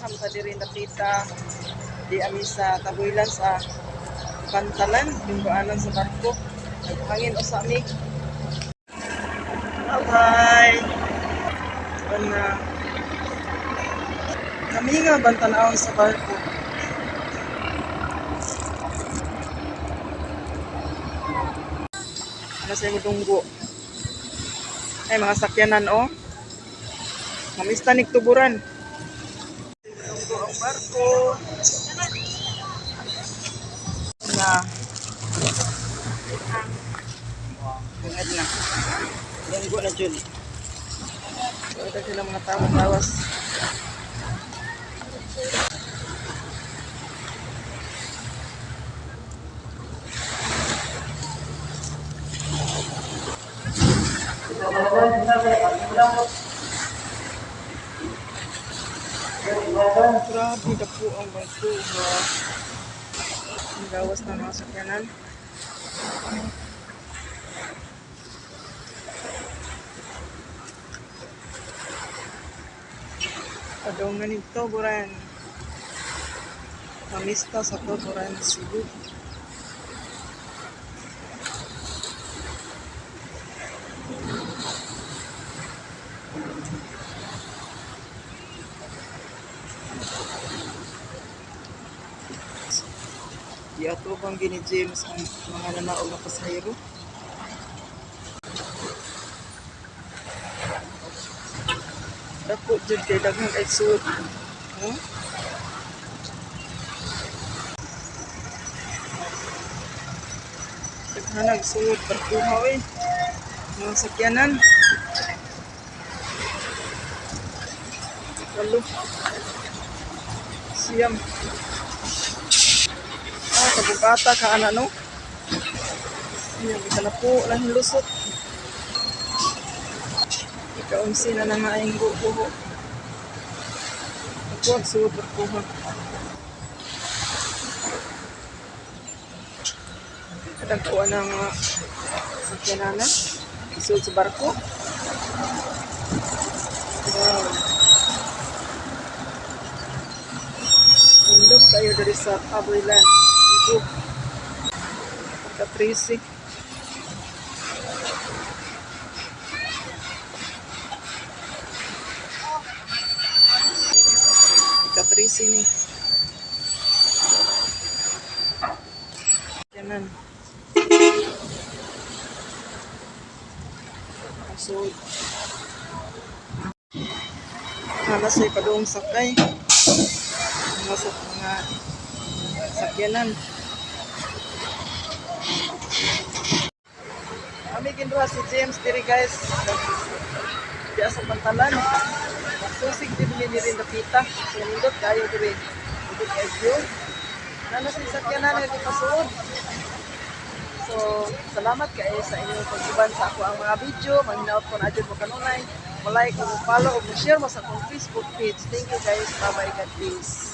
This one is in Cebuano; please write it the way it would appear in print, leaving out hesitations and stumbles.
Welcome sa diri napita di ami sa Tabuilan sa Pantalan, tunggoanan sa barko. Naghangin usa mi. Bye-bye. Ana. Kami nga bantanawon sa barko. Ano sa imo dunggo? Ay, mga sakyanan, oh. Mamista nig tuburan. Dunggo ang barko. Na. Bungad na. Dunggo na jud. So, ito sila mga tao tawas. Grabe na po ang barko, ha. Ang gawas ng mga sakyanan. Padungan ni Tuburan. Pamista sa Tuburan, Cebu. Giatubang gini James ang mga nanaog nga pasahero. Dako jud kay daghan kay sud. Huh? Daghan ang sud barkuha oy. Mga sakyanan. Walo. Siyam. Ah, kabugata ka ana no. Siyam ika na po lang lusot. Ikaunsi na na nga ang buho. Ako ang sud barkuha. Kadagkuan na nga sakyanan na. Isod sa barko. Wow. Nindot kayo diri sa Tabuilan, Cebu. Katrisi. Katrisi ni. Yanan. Sud. Hala sa ipadung sakay. Mga sa mga sakyanan. Kami ginduha si James diri, guys. Diya sa pantalan. Susig din ni diri napita. So nindot kayo diri. Nindot kayo view. Nana sa sakyanan nga gipasuod. So, salamat kaayo sa inyong pag-uban sa ako ang mga video. Manghinaot ko na adyo mo kanunay. Mo like, mo follow, o mo share mo sa akong Facebook page. Thank you, guys. Bye-bye. God bless.